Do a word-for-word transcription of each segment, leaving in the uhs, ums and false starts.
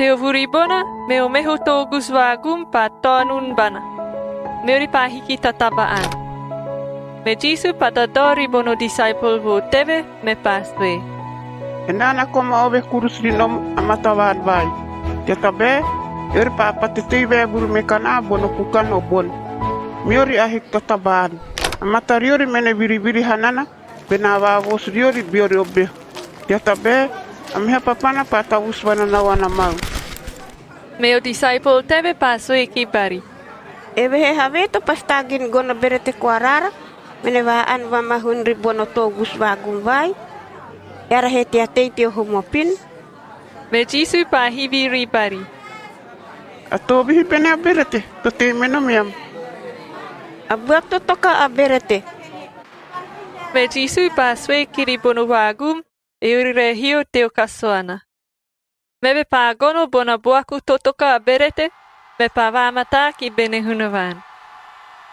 Teo vuri bona, meo meho toogusu vaagum paa taonun bana, meori paa hiki ta taba-an. Me Jisu paa dadao ribono disaepol vo teve, mepaa sue, "Enaa na koma ove kurusu ri nom a mata vaan vai, tea tabae eori paa pate tei vaevuru me kanaa bono kukan o bon." Meori ahiki ta taba-an, a mata riori mene viriviri hanana, benaa vaavoosu riori beori obeho, tea tabae a meha papana paa tavusu vananaona mau. Meo disaepol teve paa sue ki bari, "Evehee havee to pasi taagin gono berete koa raara, mene vaa-an vamahun ribono toogusu vaagum vai, eara he tea tei teo hum opin?" Me Jisu paa hivi ribari, "A toovihi bene a berete to tei me nomeam?" "A bua totoka a berete." Me Jisu paa sue kiri bono vaagum, eori re hio teo kasuana. Meve paa gono bona buaku totoka a berete, mepaa vaamataa ki bene Hunavaan.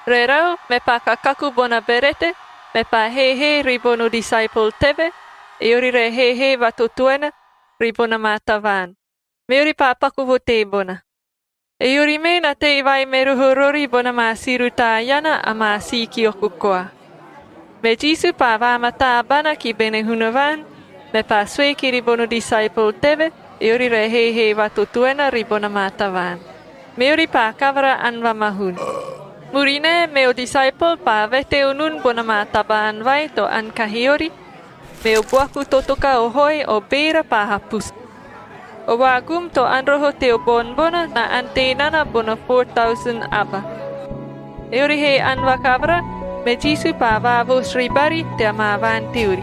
Rerau, mepaa kakaku bona berete, mepaa heehee ribono disaepol teve, eori re heehee vatotuena ribona maa tavaan, meori paa paku vo teebona. Eori mee na tei vai me roho rori bona maa siiru taa iana amaa siikioku koa. Me Jisu paa vaamataa bana ki bene Hunavaan, mepaa sue kiri bono disaepol teve, eori re heehee vatotuena ribona maa tavaan, meori paa kavara an vamahun. Murinae, meo disaepol paa veteu nun bona maa taba-an vai to an kahi ori, meo buaku totoka o hoi o beera paa hapusu. O vaagum to an roho teo boon bona na an tei nana bono four thousand aba. Eori he an vakavara, me Jisu paa vaavoosu ribari tea maa vaan teori,